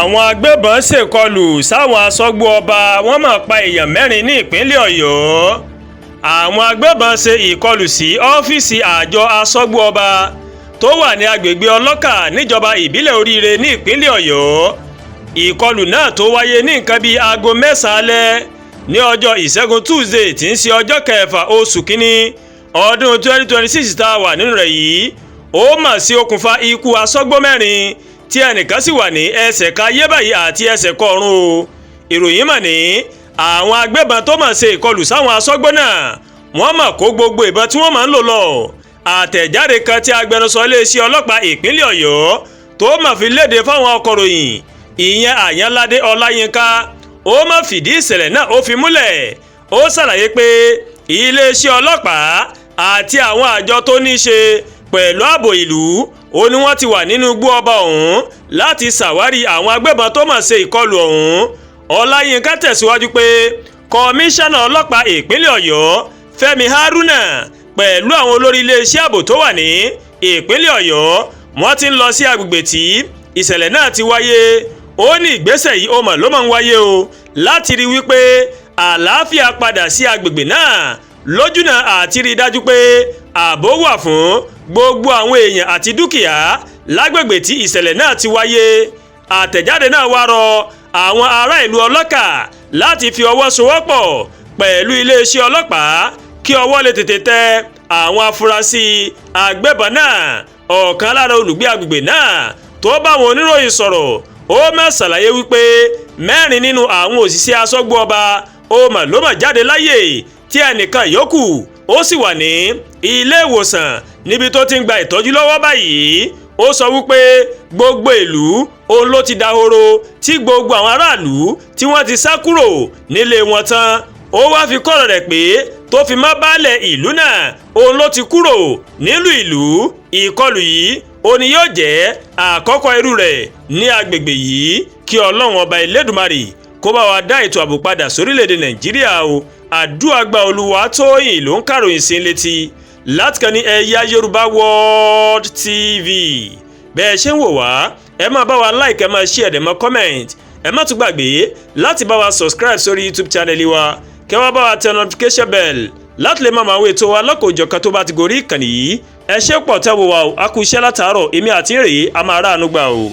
Àwọn agbébọn ṣèkọlù sáwọn aṣọ́gbó ọba, wọ́n mà pa èèyàn 4 ní ìpínlẹ̀ Ọ̀yọ́. Àwọn agbébọn ṣe ìkọlù sí ọ́fíìsì àjọ aṣọ́gbó ọba tó wà ní agbègbè Ọlọ́kà níjọba ìbílẹ̀ Oríire ní ìpínlẹ̀ Ọ̀yọ́. Ìkọlù náà tó wáyé ní nǹkan bíi aago 9 alẹ́ ní ọjọ́ Ìṣẹ́gun Tuesday, tí ń ṣe ọjọ́ 6 oṣù kínní ọdún 2026 tá a wà nínú rẹ̀ yìí, ó mà sí okùnfà ikú aṣọ́gbó 4, tí ẹnìkan sì wà ní ẹsẹ̀ káyé báyìí àti ẹsẹ̀ kọrùn o. Ìròyìn mà ní àwọn agbébọn tó mà ṣe ìkọlù sáwọn aṣọ́gbó náà, wọ́n mà kó gbogbo ìbọn tí wọ́n máa ń lò lọ. Àtẹ̀jáde kan tí agbẹnusọ iléeṣẹ́ ọlọ́pàá ìpínlẹ̀ Ọ̀yọ́ tó mà fi léde fáwọn ọkọ̀ròyìn, ìyẹn Àyànládé Ọláyínká, ó mà fìdí ìṣẹ̀lẹ̀ náà ó fi múlẹ̀. Ó ṣàlàyé pé iléeṣẹ́ ọlọ́pàá àti àwọn àjọ tó ní í ṣe pẹ̀lú ààbò ìlú ó ní wọ́n ti wà nínú igbó ọba ọ̀hún láti ṣàwárí àwọn agbébọn tó mà ṣe ìkọlù ọ̀hún. Ọláyínká tẹ̀síwájú pé kọmíṣánná ọlọ́pàá ìpínlẹ̀ Ọ̀yọ́, Fẹ́mi Haruna, pẹ̀lú àwọn olórí iléeṣẹ́ ààbò tó wà ní ìpínlẹ̀ Ọ̀yọ́, wọ́n ti ń lọ sí agbègbè tí ìṣẹ̀lẹ̀ náà ti wáyé. Ó ní ìgbésẹ̀ yìí ó mọ̀ ló máa ń wáyé o láti rí wípé àlàáfíà padà sí agbègbè náà lójúnà àti rí i dájú pé ààbò wà fún gbogbo àwọn èèyàn àti dúkìá lágbègbè tí ìṣẹ̀lẹ̀ náà ti wáyé. Àtẹ̀jáde náà wá rọ àwọn ará ìlú Ọlọ́kà láti fi ọwọ́ sowọ́pọ̀ pẹ̀lú iléeṣẹ́ ọlọ́pàá kí ọwọ́ lè tètè tẹ àwọn afurasí agbébọn náà. Ọ̀kan lára olùgbé agbègbè náà tó bá àwọn oníròyìn sọ̀rọ̀, ó mà ṣàlàyé wípé 4 nínú àwọn òṣìṣẹ́ aṣọ́gbó ọba ó mà ló mà jáde láyè, tí ẹnìkan yòókù ó sì wà ní ilé ìwòsàn níbi tó ti ń gba ìtọ́jú lọ́wọ́ báyìí. Ó sọ wípé gbogbo ìlú òun ló ti dahoro, tí gbogbo àwọn aráàlú tí wọ́n ti sá kúrò nílé wọn tán. Ó wá fi kọ́rọ̀ rẹ̀ pé tó fi mọ́ baálẹ̀ ìlú náà, òun ló ti kúrò nílùú ìlú. Ìkọlù yìí ó ní yóò jẹ́ àkọ́kọ́ irú rẹ̀ ní agbègbè yìí. Kí Ọlọ́run Ọba Elédùmarè kó bá wa dá ètò ààbò padà sórílẹ̀‐èdè Nàìjíríà o. Àdúràgbà Olúwatóyìn ló ń kàròyìn sí létí láti kàn ní Ẹ̀yà Yorùbá World TV. Bẹ́ẹ̀ ṣe ń wò wá, ẹ máa bá wa like, ẹ máa share, ẹ máa comment. Ẹ má tún gbàgbé láti bá wa subscribe sórí YouTube channel wa, kẹ́ wá bá wa tẹ notification bell láti lè máa máa wo ètò wa lọ́kọ̀ọ́jọ̀kan tó bá ti gorí ìkànnì yìí. Ẹ ṣé pọ̀ tẹ́ wo wa o. A kú iṣẹ́ látàárọ̀. Èmi àti rèé, a máa ráàánú gbà o.